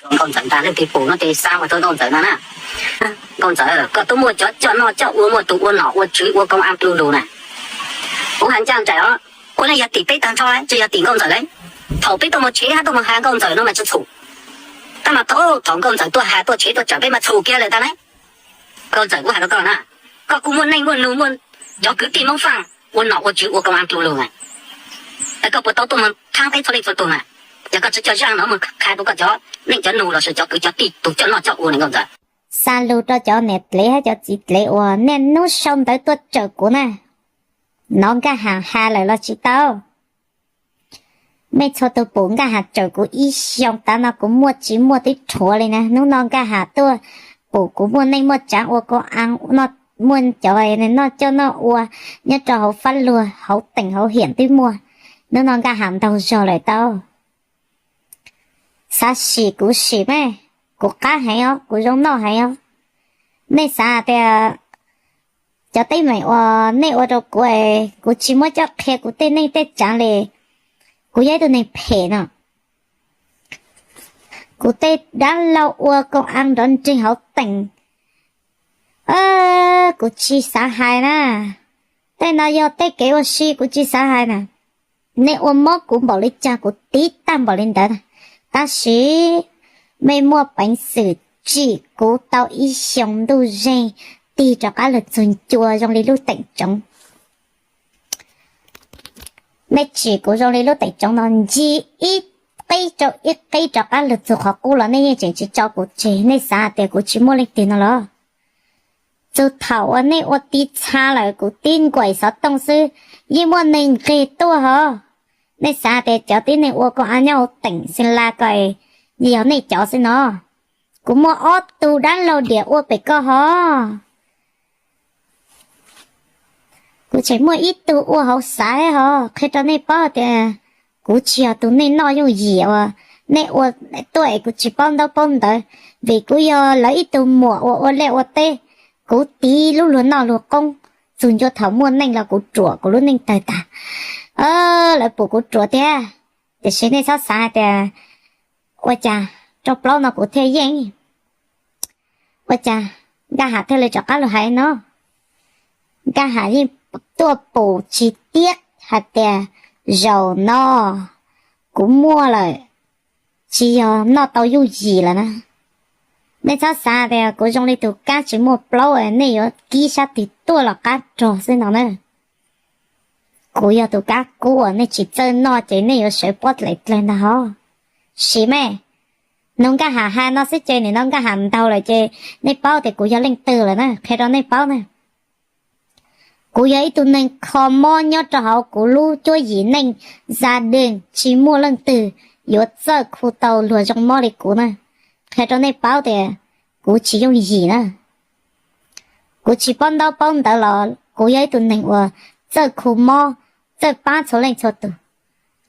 Nkauj Ntxawm ntag, leej twg pum no ces xa mus rau Nkauj Ntxawm no na. Nkauj Ntxawm, koj twb muaj cov coj noj coj ua, muaj tus ua nom ua tswv ua công an pluj lug na. Kuv hais ncaj nraim os, ua neej yog tim peb tag nrho, tsis yog tim Nkauj Ntxawm li. Thaum peb tuaj mus tshev hab tuaj mus has Nkauj Ntxawm no mas tsis txhum. Tab mas thaum, thaum Nkauj Ntxawm tuaj has tuaj tshev tuaj tsawm peb mas txhum kiag lawm ntag ne. Nkauj Ntxawm, kuv hais rau koj na, koj kuj muaj neej muaj nug, muaj cov kwv tij Hmoob Faj ua nom ua tswv ua công an pluj lug na. Es koj puas tau tuaj mus thaab peb txhua leej txhua tug na? Yog koj tsis coj zaj no mus qha rau koj cov neej cov nug los sis cov kwv cov tij tus coj noj coj ua ne Nkauj Ntxawm. Xa lug rau cov niam dlev hab cov txiv dlev uas niaj hnub sau ntawv tuaj tsawm kuv na. Nov Nkaj Ham has lawm los tsis tau? Mej txhua tug pum Nkaj Ham tsawm kuv ib xyoos tas no kuv muaj tsis muaj twb rhuav li na. Hnub no Nkaj Ham tuaj pum kuv muaj neej muaj tsaav ua công an, muaj cov noj coj noj ua nyob rau hauv fab luag hauv teem hauv hiam twb muaj. Hnub no Nkaj Ham ntaug zog lawm tau. Xav sim kuv sim mej, kuv qab heev os, kuv zoo noj heev os. Nej xav hais tias cov teeb meem uas nej ua rau kuv, kuv tsis muab coj qhia kuv tej neej tej tsaav li. Kuv yog ib tug neeg phem no. Kuv tej dab laug ua công an nrov nreeg hauv teem, kuv tsis xav hais na. Tej no yog tej kev ua si kuv tsis xav hais na. Nej ua mob kuv npaum li cas kuv tiv tag npaum li ntawd. Tab sis mej muaj peev xwm tsim kuv tau ib xyoos ntuj zeeg tig rov qab lug txug ncua zoo li lub teem tsoov. Nej tsim kuv zoo li lub teem tsoov no ncig ib qib rau ib qib rov qab lug txug qhov qub los nej yeej tseem tsis tso kuv tseg. Nej xav hais tias kuv tsis muaj leej twg no los? Txug thaum uas nej ua tiv txha lawm kuv tib nkaus xov tooj xwb yeej muaj neeg nqeg tuaj hov. Nej xav hais tias cov tib neeg ua công an nyob hauv teem Xeem Las ko yog nej cov xwb no? Kuv muaj ob tug dab laug diam ua pem ko hov. Kuv tseem muaj ib tug ua hauv xav hov, qhia rau nej paub tias kuv tsis yog tus neeg noj yooj yim uas nej ua tuaj es kuv tsis paub ntaub paub ntawv, vim kuv yog lawv ib tug muam uas ua liaj ua teb. Kuv tiv lub luag noj luag qoob, txug ncua thaum muaj neej los kuv ruam kuv lub neej tawg tag. Lawv pum kuv ruam tiag, tiam sis nej txhob xav hais tias ua cas rau plaub no kuv thiaj yeej, ua cas Nkaj Ham thiaj li rov qab lug hais no. Nkaj Ham yeej tuaj pum tsis tiab hais tias zaum no kuv muaj lawm, tsis yog noj tau yooj yim lawm na. Nej txhob xav tias kuv zoo li tus kab tsis muaj plaub nej yuav kib sab twg tuaj los qab rog xwb no na. Kuv yog tus kab kub uas nej tsis txawj noj ces nej yuav sawv pob dlaim dlawg ntag hov. Sim mej, nug Nkaj Ham hais no xwb ces nim no Nkaj Ham ntaug lawm ces nej paub tias kuv yog leej twg lawm na, qhia rau nej paub na. Kuv yog ib tug neeg kho mob nyob rau hauv kuv lub cuab yim neej, za deej tsis muaj leej twg yuav txawj khu tau luag zoo mob li kuv na. Qhia rau nej paub tias kuv tsis yooj yim na. Kuv tsis paub ntaub paub ntawv los kuv yog ib tug neeg uas txawj khu mob, txawj pab txhua leej txhua tus.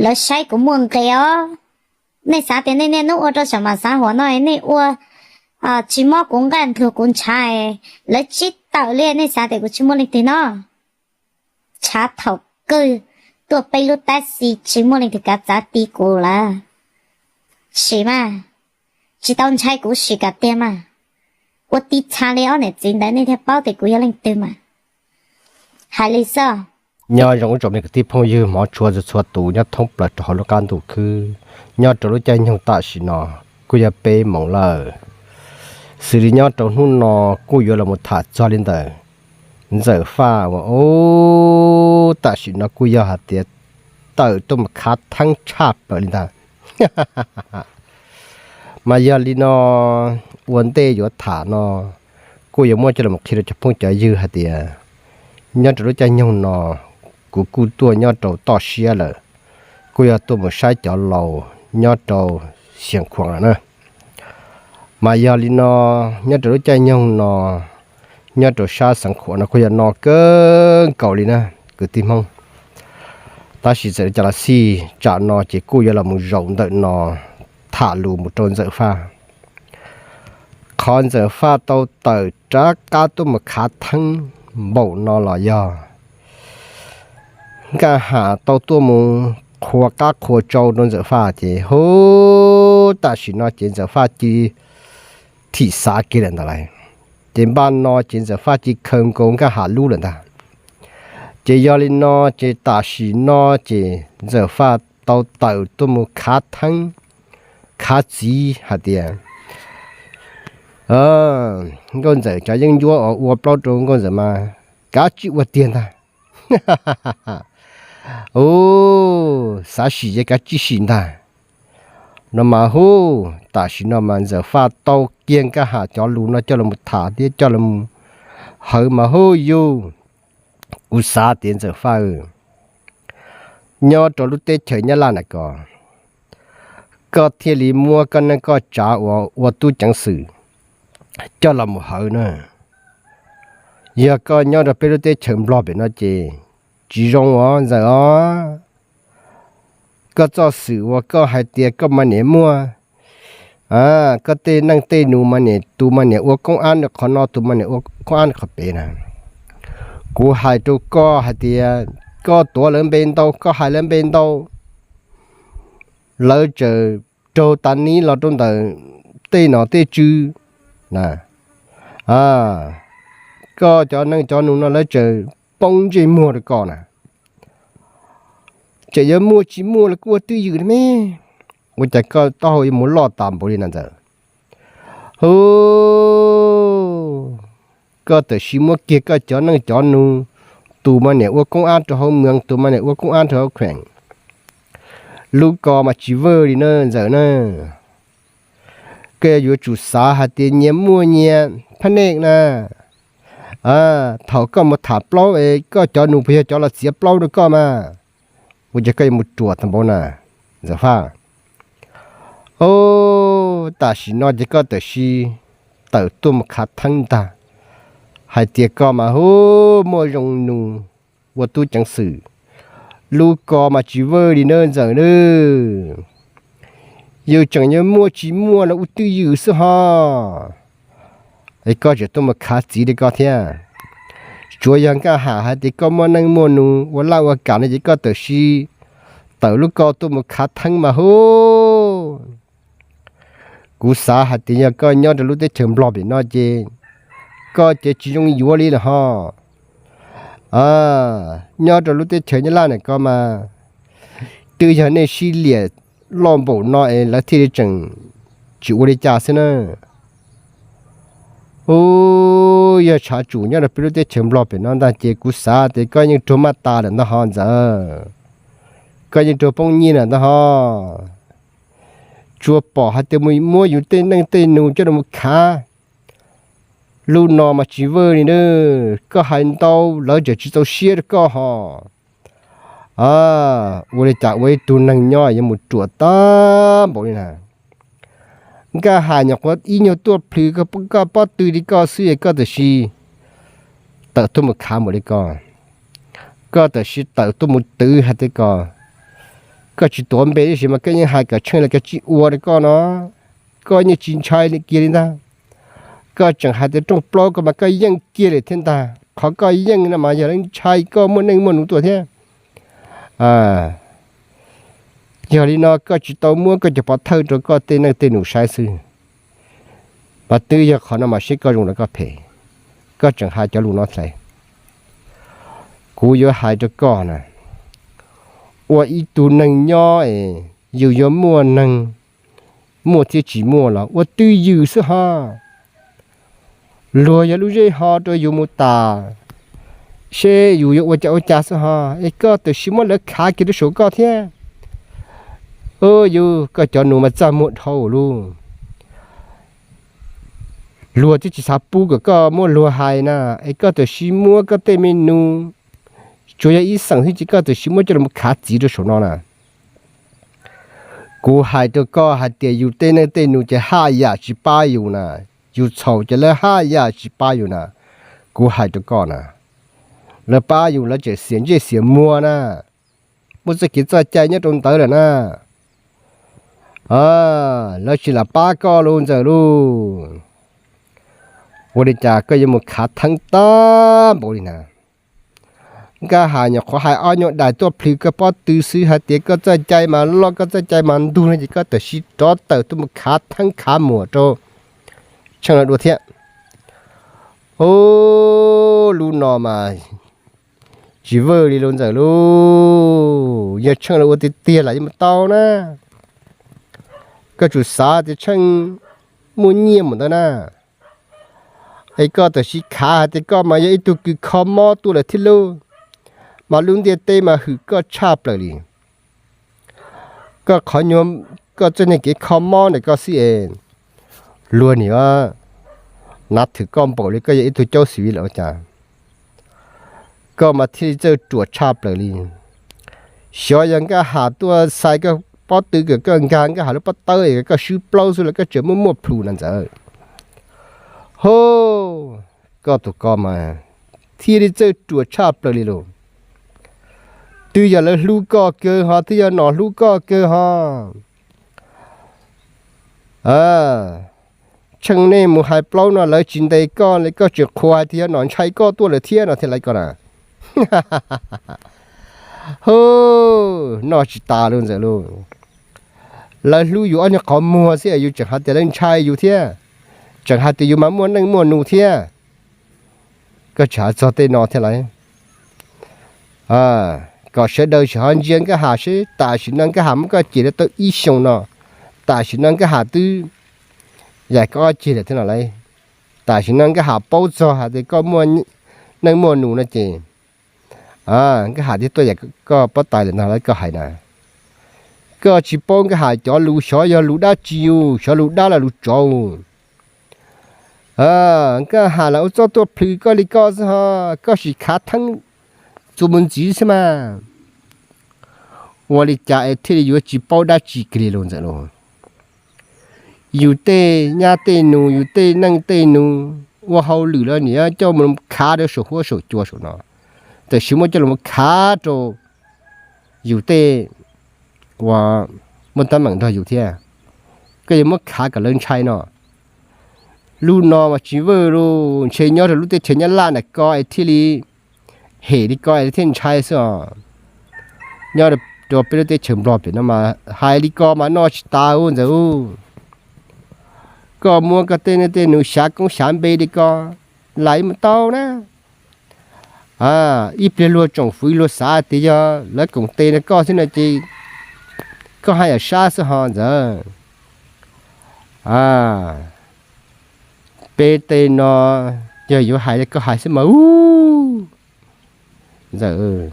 Lawv saib kuv muaj nqis os. Nej xav tias nej niaj hnub ua rau saum mas xav huam no nej ua tsis mob kuv nqaj nrug kuv ntshav, lawv tsis tawm li, nej xav tias kuv tsis muaj leej twg no? Tshav thaum kawg tuaj peb lub tab xis tsis muaj leej twg kav txav ti kuv lawm. Sim mas, tsis tau ntshai kuv sim kam tiag mas. Ua tiv txha li ob niam txiv ntawd nej thiaj paub tias kuv yog leej twg mas. Hais li xwb. Nyob zoo ib tsoom me kwv tij phooj ywg hmov tshua txhua tus nyob thoob plaws rau hauv lub qab ntuj khwb. Nyob rau lub caij nyoog tam sim no kuj yog peb moos lawm. Xws li nyob rau hnub no kuj yuav los mus tham txog li ntawm Ntxawm Faj uas tam sim no kuj yog hais tias tawm tuaj mus khav theeb tshaj plaws li ntag. Mas yog li no, ua ntej yuav tham no kuj yuav muab coj los qhia rau cov phooj cov ywg hais tias nyob rau lub caij nyoog no kuv kuj tuaj nyob rau toj siab lawm, kuj yog tuaj mus saib cov laus nyob rau Xiav Khuam lawm na. Mas yog li no, nyob rau lub caij nyoog no, nyob rau sab Xiav Khuam no kuj yog no kawg nkaus li na kwv tij Hmoob. Tab sis txawm li cas los xij, tsam no ces kuj yuav los mus zaum ntawm no tham lus mus rau Ntxawm Faj. Qhov Ntxawm Faj tau tawm rov qab tuaj mus khav theeb npaum no los yog Nkaj Ham tau tuaj mus qhuas qab qhuas tsau rau Ntxawm Faj ces hu Tam sim no ces Ntxawm Faj cia li thim xav kiag lawm ntag lauj. Ces npaj no ces Ntxawm Faj cia li khaws nkaus Nkaj Ham lub lawm ntag. Ces yog li no ces tam sim no ces Ntxawm Faj tau tawm tuaj mus khav theeb, khav txiv hais tias, Nkauj Ntxawm cov yeeb ncuab uas ua plaub rau Nkauj Ntxawm mas kav tsij ua tiag ntag. Ub, xav sim ces kav tsij sim ntag. No mas hu, tam sim no mas Ntxawm Faj tau kiag Nkaj Ham cov lus no coj los tham thiab coj los hawv mas hu yus. Kuv xav tias Ntxawm Faj, nyob rau lub teb chaws Nyab Laj na ko, koj thiaj li muab koj neej koj tsav uas ua tub ceev xwm coj los mus hawv na. Yog koj nyob rau peb lub teb chaws Nplog pem no ces tsis zoo os Ntxawm os. Koj txoj xwm uas koj hais tias koj mas niam muaj, koj tej neej tej nus mas niam, tus mas niam ua koob ab rau qhov no, tus mas niam ua koob ab rau qhov pem na. Kuv hais rau koj hais tias koj tuav lawv npe ntau, koj hais lawv npe ntau, lawv tseem raug tas nib los rau ntawm tej nom tej tswv na. Koj cov neej cov nus no lawv tseem poob ntsej muag rau koj na. Tseem yuav muaj tsis muaj los kuj ua twj ywm me. Ua cas koj taub hau yuav mus loj tas npaum li na Ntxawm? Hu, koj tam sim muab kiag koj cov neej cov nus, tus mas niam ua koob ab rau hauv moos, tus mas niam ua koob ab rau hauv kheem. Lub ko mas tsis vwj li na Ntxawm na. Koj yuav tsum xav hais tias nyias muaj nyias phab neej na. Thaum koj mus tham plaub es koj cov nus puas yog cov los txiav plaub rau koj mas? Ua cas koj yuav mus ruam tag npaum na Ntxawm Faj? Ub, tam sim no ces koj tam sim tawm tuaj mus khav theeb ntag, hais tias koj mas hu muaj zoo nus ua tub ceev xwm. Lub ko mas tsis vwj li na Ntxawm na. Yus tseem yuav muaj tsis muaj los ua twj ywm xwb ho. Es koj tseem tuaj mus khav txiv li koj thiab. Tsuav yog Nkaj Ham hais tias koj muaj neej muaj nus ua laj ua kam no ces koj tam sim tawm lub ko tuaj mus khav theeb mas hu. Kuv xav hais tias yog koj nyob rau lub teb chaws Nplog pem no ces koj ces tsis zoo yuav li lawm ho. Nyob rau lub teb chaws Nyab Laj na ko mas, twb yog nej sib liam loj npaum no es lawv thiaj li tseem tsis ua li cas xwb na. Ub, yog tshav tsum nyob rau peb lub teb chaws Nplog pem no ntag ces kuv xav tias koj yeej raug maj tas lawm ntag ho Ntxawm. Koj yeej raug poob nyiaj lawm ntag ho. Tsuas pom hais tias muab yus tej neej tej nus coj los khav. Lub no mas tsis vwj li na. Koj hais ntau lawv tseem tsis txaus siab rau koj ho. Ua li cas ua ib tug neeg nyob yuav mus ruam tag npaum li na. Nkaj Ham nyuam qhuav ib nyuag tuaj plhws koj pob tw li koj xwb es koj tam sim tawm tuaj mus khav npaum li ko. Koj tam sim tawm tuaj mus twv hais tias ko, koj tsis tuav npe tab sis mas koj yeej hais kom tsheej li koj tsis ua rau koj no, koj yeej tsis ntshai li kiag li ntag. Koj tseem hais tias rooj plaub ko mas koj yeej kiag li thiab ntag. Qhov koj yeej no mas yog lawv ntshai koj muaj neej muaj nus tuaj thiab. Yog li no koj tsis tau muab koj cov pov thawj rau koj tej neej tej nus saib xwb. Mas twb yog qhov no mas seb koj zoo los koj phem, koj tseem hais cov lus no thiab. Kuv yuav hais rau koj na, ua ib tug neeg nyob es yus yuav muaj neeg, muaj thiab tsis muaj los ua twj ywm xwb ho. Luag yog lub zej ho rau yus mus tas, seb yus yuav ua cas ua cas xwb ho. Es koj tam sim muab lawv khav kiag rau saum koj thiab. Yus, koj cov nus mas txaj muag dhau lawm. Luag twb tsis xav pub kom koj muab luag hais na, es koj tam sim muab koj tej me nus, tsuas yog ib xeem xwb ces koj tam sim muab coj los khav txiv rau saum no na. Kuv hais rau koj hais tias yus tej neej tej nus ces haj yam tsis pab yus na, yus txhaum ces lawv haj yam tsis pab yus na. Kuv hais rau koj na, lawv pab yus lawv tseem xiam ntsej xiam muag na, muaj txoj kev txoj cai nyob rau ntawd lawm na. Lawv tsis lam pab koj lub Ntxawm lauj. Ua li cas koj yuav mus khav theeb tag npaum li na? Nkaj Has nyuam qhuav hais ob nyuag dais tuaj plhws koj pob tw xwb hais tias koj txoj cai mas loj, koj txoj cai mas ntug no ces koj tam sim rov tawm tuaj mus khav theeb khav muam rau Tsheej lawv dua thiab. Ub, lub no mas tsis vwj li lauj Ntxawm lauj, yog Tsheej lawv ua tiag tiag los yeej mus tau na. Koj tsum xav tias Tsheej muaj nyiaj mus ntawd na, es koj tam sim khav hais tias koj mas yog ib tug kws kho mob tuaj lawm thiab lauj, mas lub ntiaj teb mas hwm koj tshaj plaws li. Koj qhov nyuag, koj txoj niag kev kho mob ntawm koj xwb es luag nim nav thwm koj npaum li koj yog ib tug caub xis vi lawm ua cas koj mas thiaj li txawj ruam tshaj plaws li. Xyov yog Nkaj Has tuaj xais koj pob tw kom koj nkag Nkaj Has lub pob tawb es koj swb plaub xwb los koj tseem muaj muaj plhus na Ntxawm. Ho, koj tus ko mas thiaj li txawj ruam tshaj plaws li lauj. Twb yog lawv hlub koj kawg ho, twb yog nom hlub koj kawg ho. Tsheej nej mus hais plaub no lawv tsis ntes koj li, koj tseem qhuas hais tias yog nom ntshai koj tuaj lawm thiab no thiab lawv ko na. Hu, noj tsis tas lauj Ntxawm lauj. Lawv hlub yus ob nyuag qhov muag xwb yus tseem hais tias lawv ntshai yus thiab, tseem hais tias yus mas muaj neej muaj nus thiab. Koj tseem hais txog tej no thiab lauj. Kom sawv daws tseem ho ntsia Nkaj Has seb tam sim no Nkaj Has muab koj cem tau ib xyoos no, tam sim no Nkaj Has twb yaim koj ob ceg lawm thiab no lauj. Tam sim no Nkaj Has paub txog hais tias koj muaj neej muaj nus no ces Nkaj Has thiaj tuaj yaim koj pob tais lawm ntag lauj koj hais na. Koj tsis paub Nkaj Has cov lus xyov yog lus dab tsi, xyov lus dab los lus tsov. Nkaj Has los ua txoj tuaj plhws koj li koj xwb ho, koj sim khav theeb txuas mus ntxiv xwb mas. Ua li cas es thiaj li yuav tsis paub dab tsi kiag li lauj Ntxawm lauj. Yus tej nyab tej nus, yus tej neej tej nus ua hauj lwm los niam coj mus khav rau saum huab saum cua saum no, tam sim muab coj los khav rau yus tej uas muaj teeb meem nrog yus thiab, koj yuav muab khav kom lawv ntshai no. Lub no mas tsis vwj lauj, ntshe nyob rau lub teb chaws Nyab Laj ntawm ko es thiaj li hem li ko es thiaj ntshai xwb os. Nyob rau peb lub teb chaws Nplog pem no mas hais li ko mas noj tsis tas ub Ntxawm ub. Koj muab koj tej neej tej nus xyav koob xyav npe li ko, lam ib mus tau na. Ib pliag luag tsoom fwv luag xav tias yog lawv koom tes rau koj xwb no ces koj haj yam sab xwb ho Ntxawm. Peb tej no yog yuav hais li koj hais xwb mas ub Ntxawm,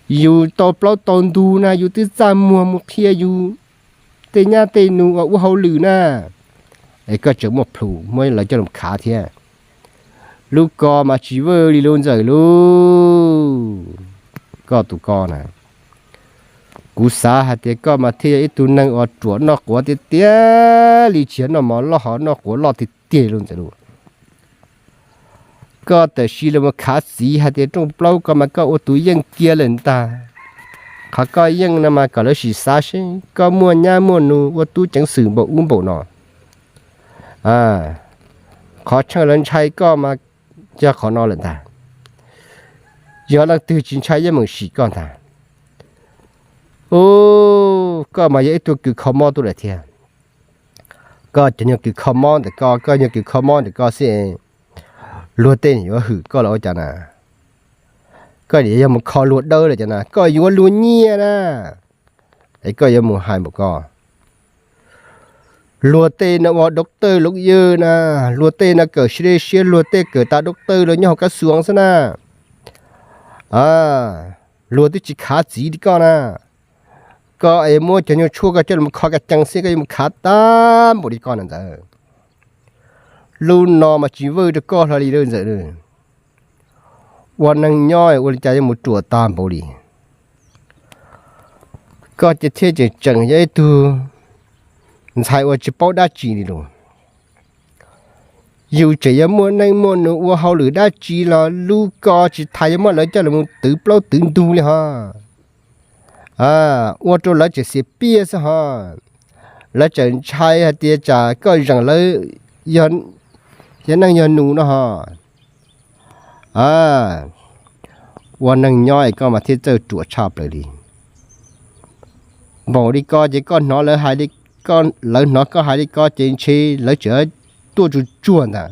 yus tau plaub tau ntug na yus twb txaj muag mus qhia yus tej nyab tej nus uas ua hauj lwm na, es koj tseem muaj plhus muab lawv coj los khav thiab. Lub ko mas tsis vwj li lub Ntxawm lauj. Koj tus ko na, kuv xav hais tias koj mas thiaj yog ib tug neeg uas ruam noj quav tiag tiag li, tsis yog noj mov loj ho noj quav loj tiag tiag li lauj Ntxawm lauj. Koj tam sim los mus khav txiv hais tias rooj plaub ko mas koj ua tus yeej kiag lawm ntag. Qhov koj yeej no mas kom lawv sim xav seb koj muaj nyab muaj nus ua tub ceev xwm npaum ub npaum no. Qhov Tsheej lawv ntshai koj mas yog qhov no lawm ntag. Yog leej twg tsis ntshai yeej meem sim koj ntag. Ub, koj mas yog ib tug kws kho mob tuaj lawm thiab. Koj cov nyuag kws kho mob ntawm ko, koj nyuag kws kho mob ntawm ko xwb, luag tej yuav hwm koj los ua cas na. Koj nim yog mus kho luag dawb lawm cas na, koj yuav luag nyiaj na, es koj yuav mus hais npaum ko. Luag tej no ua doctor lawm yawg na, luag tej no kawm siab dej siab luag tej kawm tas doctor los nyob hauv kab xuas xwb na. Luag twb tsis khav txiv li koj na. Koj es muab cov nyuag tshuaj koj coj los kho ka cees xwb koj yuav mus khav tag npaum li koj na Ntxawm. Lub no mas tsis vwj rau koj hlo li Ntxawm. Ua neeg nyob ua li cas yuav mus ruam tag npaum li. Koj ces thiaj tseem tseem yog ib tug ntxhais uas tsis paub dab tsi li lauj. Yus tseem yuav muaj neej muaj nus ua hauj lwm dab tsi los lub ko tsis tas yuav muab lawv coj los twv plaub twv ntug li ho. Ua rau lawv tseem xiam piaj xwb ho. Lawv tseem ntshai hais tias tsam koj zeem lawv yog neej yog nus no ho. Ua neeg nyob es koj mas thiaj txawj ruam tshaj plaws li. Npaum li ko ces koj hnov lawv hais li, lawv hnov koj hais li ko ces ntshe lawv tseem tuaj tsuag tsuag ntag.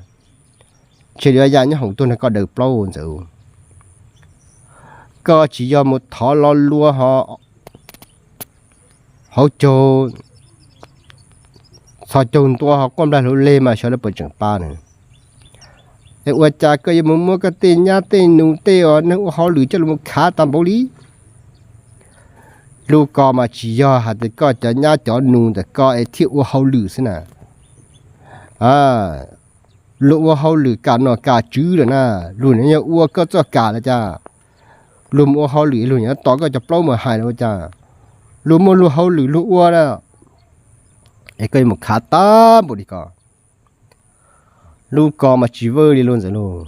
Ntshe li ya nyob hoom tuaj nrog koj daws plaub ntxawm. Koj tsis yog mus thov lo lua ho hauv caug txhos caug ntua ho quaj nplag hluv leg mas xyov lawv puas tseem pab na. Es ua cas koj yuav mus muab koj tej nyab tej nus tej uas neeg ua hauj lwm coj los khav tas npaum li? Lub ko mas tsis yog hais tias koj cov nyab cov nus ntawm koj es thiaj ua hauj lwm xwb na. Luag ua hauj lwm kam nom kam tswv lawm na, luag nyob ua koj txoj kam los cas? Luag mus ua hauj lwm luag nyob tos koj cov plaub mus hais los ua cas? Luag muaj luag hauj lwm luag ua na, es koj yuav mus khav tag npaum li ko? Lub ko mas tsis vwj li luag ntxawm lauj.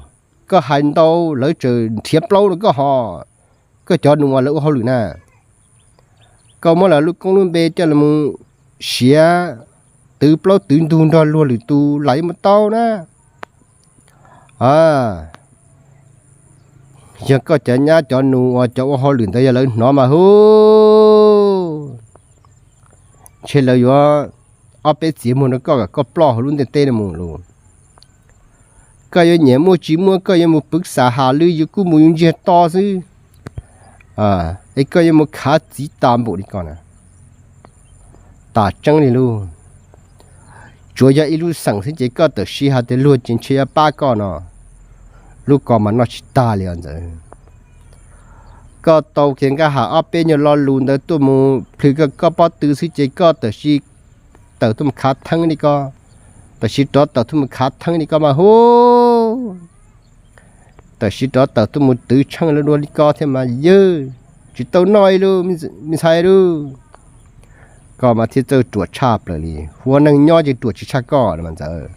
Koj hais ntau lawv tseem nrhiav plaub rau koj ho, koj cov nus uas lawv ua hauj lwm na. Koj muab lawv lub koob lub npe coj los siav twv plaub twv ntug nrog luag lwm tus lam yuav mus tau na. Yog koj cov nyab cov nus uas cov ua hauj lwm ntawd yog lawv hnov mas hu, ntshe lawv yuav ob peb txiav muag rau koj kom koj ploj hauv lub ntiaj teb no mus lauj. Koj yuav nyiam muaj tsis muaj koj yuav mus pwv xam has lwj yus kuj mus yus ntsiag to xwb, es koj yuav mus khav txiv tas npaum li ko na. Tas tseeb li lauj. Tsuav yog ib lub xeem xwb ces koj tawm sis hais tias luag ces ntshe yuav pab koj no, lub ko mas noj tsis tag li os ntxawm. Koj tau kiag nkaj hab ob peb nyuag lo lus ntawd tuaj mus plhws koj pob tw xwb ces koj tawm sis tawm tuaj mus khav theeb li ko, tawm sis rov tawm tuaj mus khav theeb li ko mas hu, tawm sis rov tawm tuaj mus twv tsheej lawv dua li ko thiab mas yawg, tsis tau noj li lauj me ntxhais lauj. Koj mas thiaj txawj ruam tshaj plaws li, ua neeg nyob ces ruam tsis tshaj koj mas ntxawm.